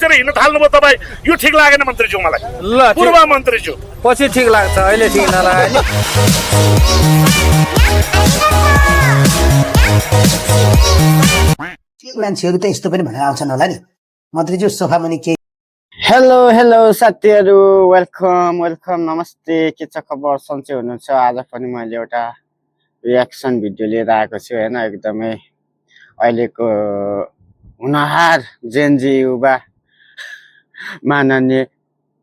बसेर हिँड्न थाल्नुभयो तपाईँ यो ठिक लागेन मन्त्रीज्यू मलाई ल पूर्व मन्त्रीज्यू पछि ठिक लाग्छ अहिले ठिक नलाग्यो मान्छेहरू त यस्तो पनि भनेर आउँछन् होला नि मन्त्रीज्यू सोफामुनि के हेलो साथीहरू वेलकम नमस्ते के छ खबर सन्चै हुनुहुन्छ आज पनि मैले एउटा रियाक्सन भिडियो लिएर आएको छु हैन एकदमै अहिलेको हुनहार जेनजी युवा माननीय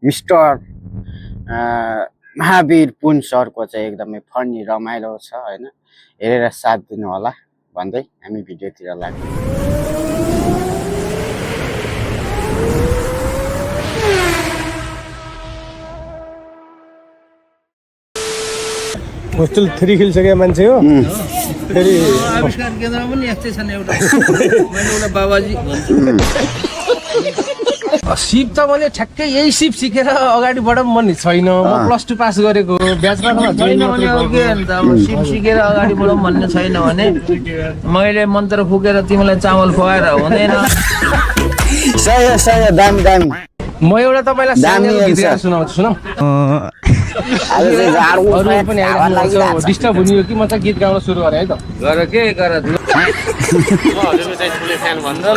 मिस्टर महावीर पुन सरको चाहिँ एकदमै फनी रमाइलो छ हैन हेरेर साथ दिनु होला भन्दै हामी भिडियोतिर लाग्यौं होस्टेल 3 खेलिसकेको मान्छे हो फेरि आविष्कार केन्द्रमा पनि यस्तै छन् एउटा मैले एउटा बाबाजी सिप त मैले ठ्याक्कै यही सिप सिकेर अगाडि बढ्न मन छैन म +2 पास गरेको ब्याचमा छैन भने के अन्त अब सिप सिकेर अगाडि बढ्न भन्ने छैन भने मैले मन्त्र फुकेर तिमीलाई चामल खुवाएर हुँदैन सही दामी म एउटा तपाईलाई सानो गीत गाएर सुनाउँछु सुनौ डिस्टर्ब हुने हो कि म चाहिँ गीत गाउन सुरु गरेँ है त गर के गर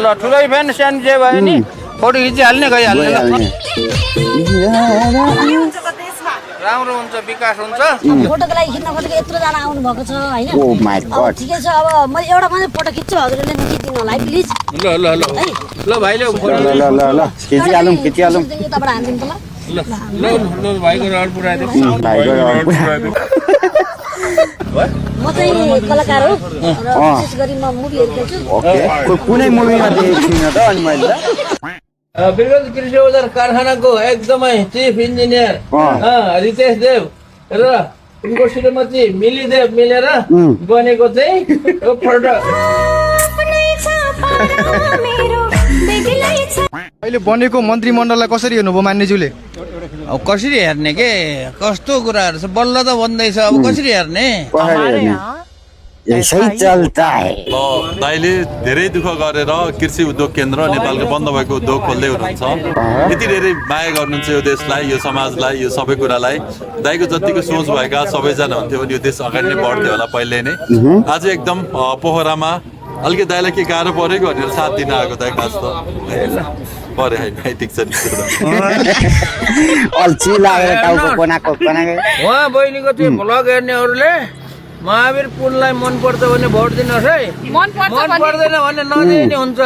ल ठुलै फ्यान सानो जे भयो नि फोटो खिचिहाल्ने गइहाल्ने राम्रो हुन्छ विकास हुन्छ फोटोको लागि खिच्न खोजेको यत्रो जना आउनु भएको छ हैन ओ माय गॉड ठिकै छ अब मैले एउटा मात्रै फोटो खिच्छु हजुरले खिचिदिनु होला है प्लिज ल भाइले ल खिचिहालौं यताबाट हान्दिनु त ल भाइको रड पुराइदिनु म चाहिँ कलाकार हो र विशेष गरी म मुभीहरु खेल्छु ओके कुनै मुभीमा देखेको छैन त अनि मैले बिरगंज कृषि औजार कारखानाको एकदमै चिफ इन्जिनियर रितेश देव र उनको श्रीमती मिली देव मिलेर बनेको चाहिँ यो फोटो अहिले बनेको मन्त्रीमण्डललाई कसरी हेर्नुभयो मान्यज्यूले अब कसरी हेर्ने के कस्तो कुराहरु छ बल्ल त भन्दैछ अब कसरी हेर्ने यसै चल्ता है दाइले धेरै दुःख गरेर कृषि उद्योग केन्द्र नेपालको बन्द भएको उद्योग खोल्दै हुनुहुन्छ यति धेरै माया गर्नुहुन्छ यो देशलाई यो समाजलाई यो सबै कुरालाई दाइको जतिको सोच भएका सबैजना हुन्थ्यो भने यो देश अगाडि नै बढ्थ्यो होला पहिले नै आज एकदम पोखरामा अलिकति दाइलाई के गाह्रो परेको भनेर साथ दिन आएको दाइ खास त परे हैन ठिक छ अल्छी लागेर टाउको कोनाको उहाँ बहिनीको त्यो भ्लग हेर्नेहरूले महावीर पुनलाई मन पर्छ भने भोट दिनुहोस् है मन पर्दैन भने नदिने हुन्छ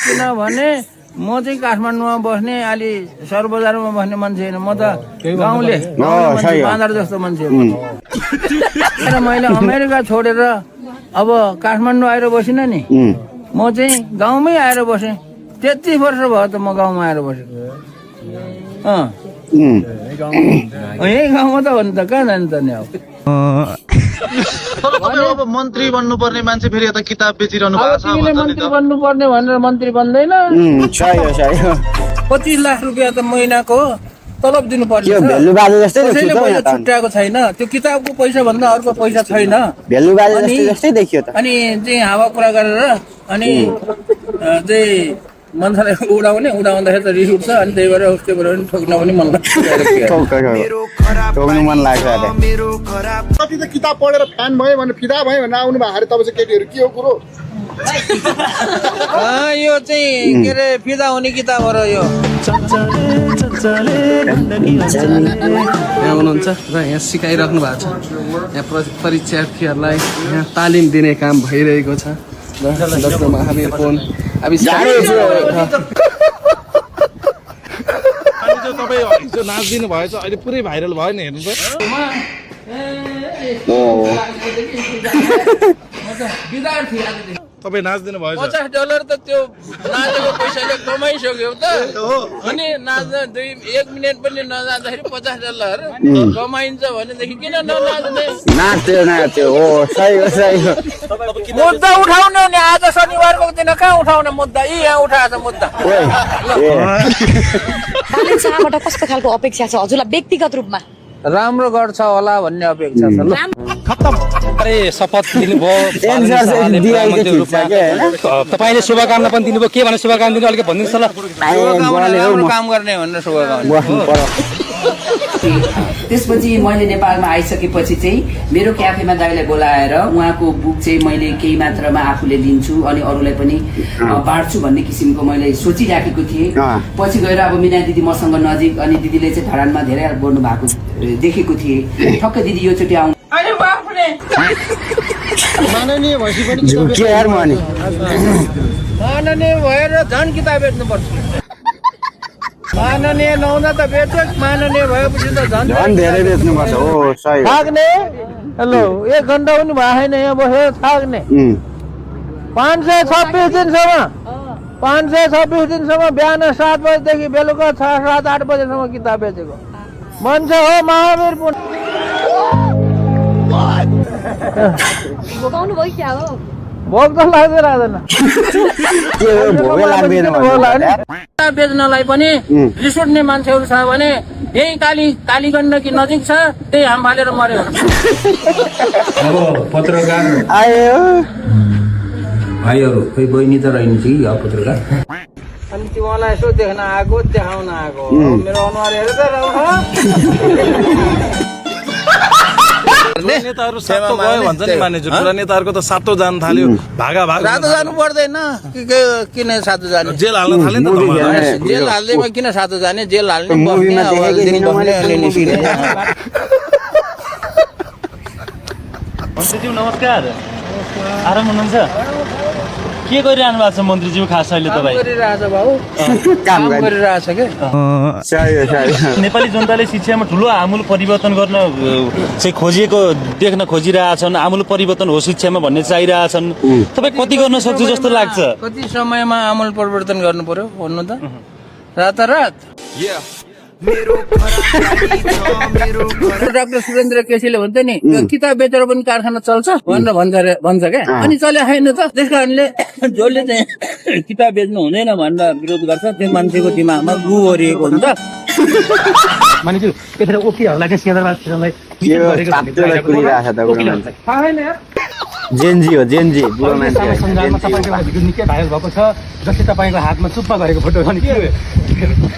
किनभने म चाहिँ काठमाडौँमा बस्ने अलि सहर बजारमा बस्ने मान्छे होइन म त गाउँले बाँदर जस्तो मान्छे हो र मैले अमेरिका छोडेर अब काठमाडौँ आएर बसिन नि म चाहिँ गाउँमै आएर बसेँ 33 वर्ष भयो त म गाउँमा आएर बसेको यही गाउँमा त हो नि त कहाँ जानु त नि अब मन्त्री बन्नुपर्ने मान्छे फेरि यता किताब बेचिरहनु भएको छ मन्त्री बन्नुपर्ने भनेर मन्त्री बन्दैन 25 लाख रुपियाँ त महिनाको तलब दिनु पर्छ पैसा छुट्याएको छैन त्यो किताबको पैसा भन्दा अर्को पैसा छैन अनि चाहिँ हावा कुरा गरेर अनि चाहिँ मान्छेलाई उडाउँदाखेरि त रिस उठ्छ अनि त्यही भएर उसले पनि ठोक्न पनि मन लाग्छ कति त किताब पढेर फ्यान भयो भने फिदा भयो भने आउनु भएको अरे तपाईँ चाहिँ केटीहरू के हो कुरो यो चाहिँ के अरे फिदा हुने किताब हो र यो यहाँ हुनुहुन्छ र यहाँ सिकाइराख्नु भएको छ यहाँ परीक्षार्थीहरूलाई यहाँ तालिम दिने काम भइरहेको छ डाक्टर महावीर पुन तपाईँ नाच्दिनु भएछ अहिले पुरै भाइरल भयो नि हेर्नु तपाईँ नाच्दिनु भएछ $50 त त्यो नाचेको पैसाले कमाइसक्यो त अनि नाच्दा 1 मिनेट पनि नजाँदाखेरि $50 कमाइन्छ भनेदेखि किन ननाच्ने नाच्यो हो सही हो मुद्दा उठाउनु नि आज शनिबारको दिन कहाँ उठाउने मुद्दा यहाँ उठाएछ मुद्दा कालिम्पोङबाट कस्तो खालको अपेक्षा छ हजुरलाई व्यक्तिगत रूपमा राम्रो गर्छ होला भन्ने अपेक्षा छ ल। शपथ दिनुभयो तपाईँले शुभकामना पनि दिनुभयो के भने शुभकामना दिनु अलिक भनिदिनुहोस् ल। राम्रो काम गर्ने भनेर शुभकामना। त्यसपछि मैले नेपालमा आइसकेपछि चाहिँ मेरो क्याफेमा दाइलाई बोलाएर उहाँको बुक चाहिँ मैले केही मात्रामा आफूले लिन्छु अनि अरूलाई पनि बाँड्छु भन्ने किसिमको मैले सोचिराखेको थिएँ। पछि गएर अब मिना दिदी मसँग नजिक अनि दिदीले चाहिँ धरानमा धेरै बोल्नु भएको देखेको थिएँ। ठक्कै दिदी योचोटि आउनु माननीय भएपछि पनि माननीय भएर झन् किताब बेच्नुपर्छ। माननीय नहुँदा त बेच्छ, माननीय भएपछि त झन् धेरै बेच्नुपर्छ हो। सही थाक्ने हेलो 1 घन्टा पनि भएको छैन यहाँ बसेर थाक्ने। 526 दिनसम्म 526 दिनसम्म बिहान 7 बजेदेखि बेलुका 6-7-8 बजेसम्म किताब बेचेको मान्छे हो महावीर पुन। भोग त लाग्दै लाग्दैन बेच्नलाई पनि रिस उठ्ने मान्छेहरू छ भने यही काली गण्डकी नजिक छ त्यही हाम फालेर मर्यो। अब पत्रकार आयो भाइहरू खोइ बहिनी त रहन्छ कि पत्रकार अनि तिमीलाई यसो देख्न आएको देखाउन आएको मेरो अनुहार हेरेर नेताहरू सातो गयो भन्छ नि मानिसहरू। पुरा नेताहरूको त सातो जान थाल्यो, भागा सातो जानु पर्दैन किन सातो जाने, जेल हाल्न थाल्यो नि त। जेल हाल्दैमा किन सातो जाने, जेल हाल्ने मन्त्रीज्यू नमस्कार, आराम हुनुहुन्छ? के गरिरहनु भएको छ मन्त्रीज्यू खास अहिले तपाईँ? काम गरिरहेछ के। नेपाली जनताले शिक्षामा ठुलो आमूल परिवर्तन गर्न चाहिँ खोजिएको देख्न खोजिरहेछन्। आमूल परिवर्तन हो शिक्षामा भन्ने चाहिरहेछन्। तपाईँ कति गर्न सक्छु जस्तो लाग्छ? कति समयमा आमूल परिवर्तन गर्नु पर्यो भन्नु त? रातारात। डाक्टर सुरेन्द्र केसीले भन्छ नि किताब बेचेर पनि कारखाना चल्छ भनेर भन्छ क्या। अनि चले छैन त, त्यस कारणले जसले चाहिँ किताब बेच्नु हुँदैन भनेर विरोध गर्छ त्यो मान्छेको दिमागमा गु ओरिएको हुन्छ। मानिसहरू यतिखेर ओकीहरूलाई चाहिँ सिंहदरबार स्टेसनलाई जेनजी हो जेनजी बुढो मान्छे सञ्जालमा तपाईँको निकै भाइरल भएको छ जस्तै तपाईँको हातमा चुप्पा गरेको फोटो अनि के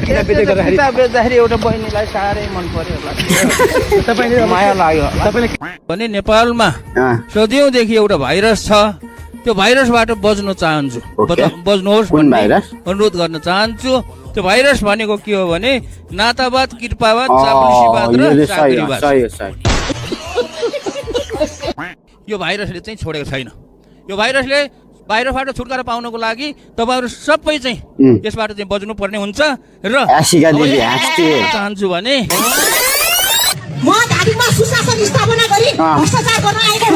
किताब बेच्दाखेरि एउटा बहिनीलाई साह्रै मन पर्यो तपाईँले माया लाग्यो तपाईँले भने नेपालमा सदियौँदेखि एउटा भाइरस छ। त्यो भाइरसबाट बच्न चाहन्छु, बच्नुहोस् भन्ने अनुरोध गर्न चाहन्छु। त्यो भाइरस भनेको के हो भने नातावाद, कृपावाद, चापलुसीवाद र चाकरीवाद। यो भाइरसले चाहिँ छोडेको छैन। यो भाइरसले भाइरसबाट छुटकारा पाउनको लागि तपाईँहरू सबै चाहिँ यसबाट चाहिँ बच्नु पर्ने हुन्छ र चाहन्छु भने म धादिङमा सुशासन स्थापना गरी भ्रष्टाचार गर्न आएको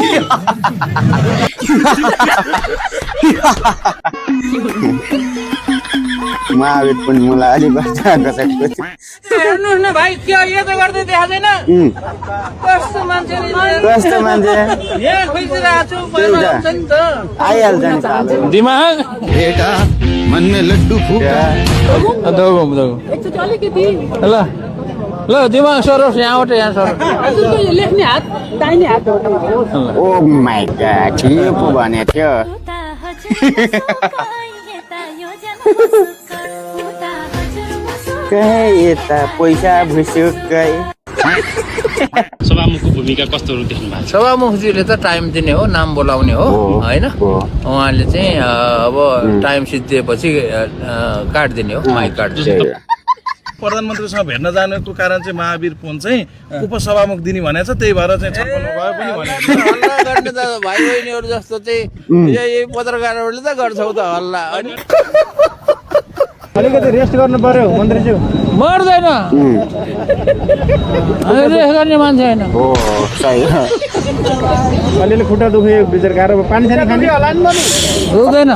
महावीर पनि मलाई अलि हेर्नुहोस् न भाइ के यो त गर्दै देखाउँदैन कस्तो मान्छे यहाँ खोजिरहेको छु आइहाल्छ नि दिमाग ल ल दिमाग सरोस् यहाँबाट यहाँ सरोस्। लेख्ने हात दाहिने हात ओ माइ गॉड के पो भने थियो यता पैसा भुसुकै। सभामुखको भूमिका कस्तो देख्नु भएको छ? सभामुखजीले त टाइम दिने हो, नाम बोलाउने हो होइन। उहाँले चाहिँ अब टाइम सिद्धिएपछि काटिदिने हो, माइक काटिदिने। प्रधानमन्त्रीसँग भेट्न जानुको कारण चाहिँ महावीर पुन चाहिँ उपसभामुख दिने भनेको छ, त्यही भएर चाहिँ छलफल भयो पनि भने हल्ला गर्ने त भाइ बहिनीहरू जस्तो चाहिँ यही पत्रकारहरूले त गर्छौ त हल्ला। अनि अलिकति रेस्ट गर्नु पर्यो मन्त्रीज्यू। मर्दैन रेस्ट गर्ने मान्छे होइन। अलिअलि खुट्टा दुख्यो बिचरा गाह्रो पानी छैन खाने दुख्दैन।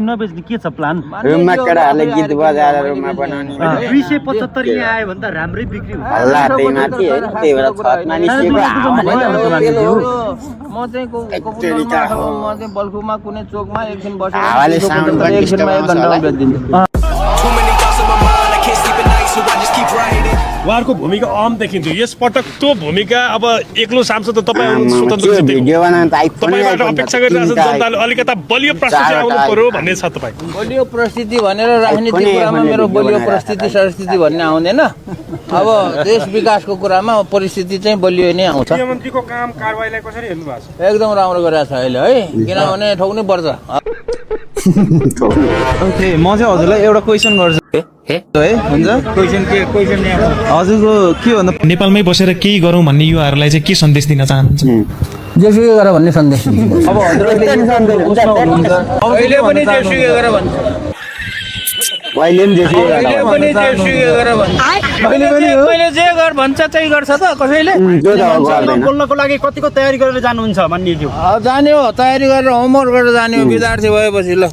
नबेच्ने के छ प्लान? रुममा केटाहरूले गीत बजाएर रुममा बनाउने 275 यहाँ आयो भने त राम्रै बिक्री हुन्छ। हल्ला त्यही माथि होइन, त्यही भएर छतमा निस्केको म चाहिँ बल्खुमा कुनै चोकमा एकछिन बसेर हावाले साउन्ड पनि एकछिनमा 1 घन्टामा बेचिदिन्छु। उहाँहरूको भूमिका अहम देखिन्थ्यो। यसपटक त्यो भूमिका अब एक्लो सांसद त तपाईँ स्वतन्त्र भिडियो बनाउन त तपाईँबाट अपेक्षा गरिरहेको छ जनताले अलिकता बलियो प्रस्तुति आउनु पर्यो भन्ने छ तपाईँ। बलियो परिस्थिति भनेर राजनीतिक कुरामा मेरो बलियो परिस्थिति सरस्थिति भन्ने आउँदैन। अब देश विकासको कुरामा परिस्थिति चाहिँ बलियो नै आउँछ। मुख्यमन्त्रीको काम कारबाहीलाई कसरी हेर्नु भएको छ? एकदम राम्रो गरेको छ अहिले है, किनभने ठोक्नै पर्छ। म चाहिँ हजुरलाई एउटा क्वेसन गर्छु है, हुन्छ? हजुरको के भन्दा नेपालमै बसेर केही गरौँ भन्ने युवाहरूलाई चाहिँ के सन्देश दिन चाहनुहुन्छ? जेसुकै गर भन्ने सन्देश अब हजुरले अहिले पनि जेसुकै गर भन्छ, अहिले पनि अहिले जे गर भन्छ त्यही गर्छ त कसैले। बोल्नको लागि कतिको तयारी गरेर जानुहुन्छ मान्यज्यू? जाने हो, तयारी गरेर होमवर्क गरेर जाने हो विद्यार्थी भएपछि। ल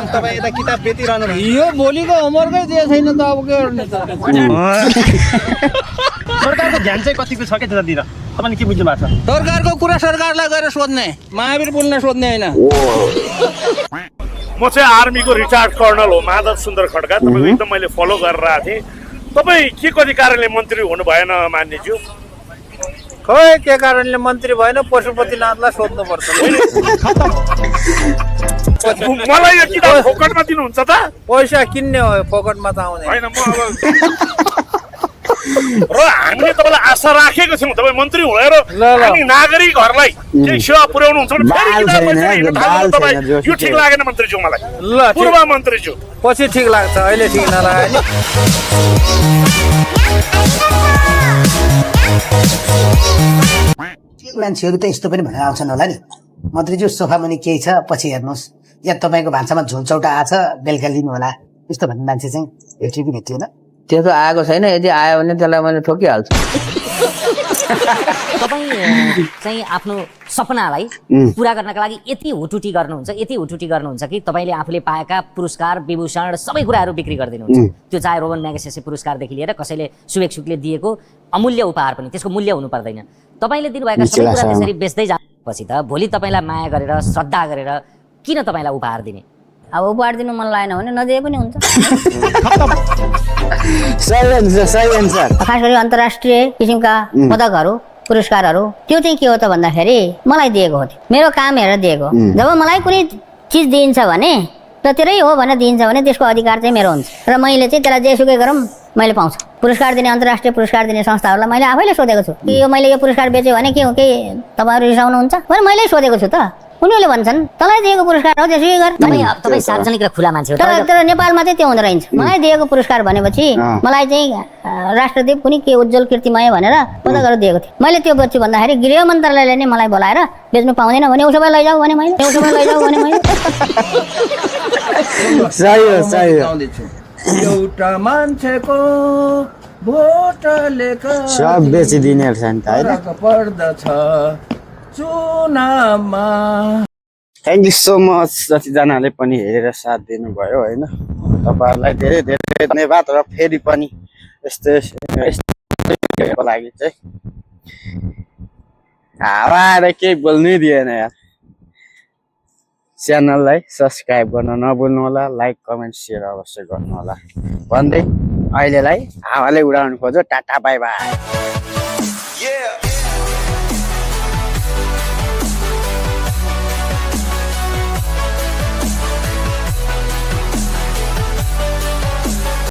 तपाईँ यता किताब बेचिरहनु यो भोलिको होमवर्कै दिए छैन त अब के गर्ने त। सरकारको ध्यान चाहिँ कतिको छ क्या त्यतातिर तपाईँले के बुझ्नु भएको छ? सरकारको कुरा सरकारलाई गएर सोध्ने, महावीर पुलले सोध्ने होइन। म चाहिँ आर्मीको रिटायर्ड कर्नल हो माधव सुन्दर खड्का। तपाईँको एकदम मैले फलो गरेर आएको थिएँ। तपाईँ के कति कारणले मन्त्री हुनु भएन मान्यज्यू? खोइ के कारणले मन्त्री भएन, पशुपतिनाथलाई सोध्नुपर्छ। मलाई यो किताब फोकटमा दिनुहुन्छ त? पैसा किन्ने हो, फोकटमा त आउँदैन। होइन म अब र हामीले तपाईँलाई आशा राखेको छौँ तपाईँ मन्त्री भएर हामी नागरिकहरूलाई केही सेवा पुर्याउनुहुन्छ भने फेरि किताब पैसा थाल्नु तपाईँ। यो ठिक लागेन मन्त्रीज्यू मलाई। ल पूर्व मन्त्रीज्यू पछि ठिक लाग्छ, अहिले ठिक नलाग्यो नि। मान्छेहरू त यस्तो पनि भनेर आउँछन् होला नि, मन्त्रीज्यू सोफा मुनि केही छ पछि हेर्नुहोस्, या तपाईँको भान्सामा झोलचौटा आछ बेलुका लिनु होला, यस्तो भन्ने मान्छे चाहिँ भेट्यो कि भेटिएन? त्यो त आएको छैन, यदि आयो भने त्यसलाई मैले ठोकिहाल्छु। तपाईँ चाहिँ आफ्नो सपनालाई पुरा गर्नका लागि यति हुटुटी गर्नुहुन्छ कि तपाईँले आफूले पाएका पुरस्कार विभूषण सबै कुराहरू बिक्री गरिदिनुहुन्छ। त्यो चाहे रोमन म्यागसेसे पुरस्कारदेखि लिएर कसैले शुभेच्छुकले दिएको अमूल्य उपहार पनि त्यसको मूल्य हुनु पर्दैन। तपाईँले दिनुभएका सबै कुरा त्यसरी बेच्दै जाएपछि त भोलि तपाईँलाई माया गरेर श्रद्धा गरेर किन तपाईँलाई उपहार दिने? अब उपहार दिनु मन लागेन भने नदिए पनि हुन्छ। खास गरी अन्तर्राष्ट्रिय किसिमका पदकहरू पुरस्कारहरू त्यो चाहिँ के हो त भन्दाखेरि मलाई दिएको हो, मेरो काम हेरेर दिएको। जब मलाई कुनै चिज दिइन्छ भने र तेरै हो भनेर दिइन्छ भने त्यसको अधिकार चाहिँ मेरो हुन्छ र मैले चाहिँ त्यसलाई जेसुकै गरौँ मैले पाउँछु। पुरस्कार दिने अन्तर्राष्ट्रिय पुरस्कार दिने संस्थाहरूलाई मैले आफैले सोधेको छु कि यो मैले यो पुरस्कार बेच्यो भने के हो, केही तपाईँहरू रिसाउनुहुन्छ भने मैले सोधेको छु त। उनीहरूले भन्छन् तँलाई दिएको पुरस्कार हो त्यसै गर। तपाईँ सार्वजनिक र खुला मान्छे हो, तर नेपालमा चाहिँ त्यो हुँदो रहेछ। मलाई दिएको पुरस्कार भनेपछि मलाई चाहिँ राष्ट्रदेव कुनै के उज्जवल कीर्तिमय भनेर पदकहरू दिएको थियो। मैले त्यो बेच्छु भन्दाखेरि गृह मन्त्रालयले नै मलाई बोलाएर बेच्नु पाउँदैन भने उसो भए लैजाऊ भने मैले एउटा मान्छेको भोटले सब बेचिदिने रहेछ नि त हैन पर्दछ चुनावमा। थ्याङ्क यू सो मच जतिजनाले पनि हेरेर साथ दिनुभयो होइन, तपाईँहरूलाई धेरै धेरै धन्यवाद। र फेरि पनि यस्तो लागि चाहिँ हावा आएर केही बोल्नै दिएन यार। च्यानललाई सब्सक्राइब गर्न नभुल्नु होला, लाइक कमेन्ट सेयर अवश्य गर्नु होला भन्दै अहिलेलाई हावाले उडाउनु खोज्यो। Tata bye by.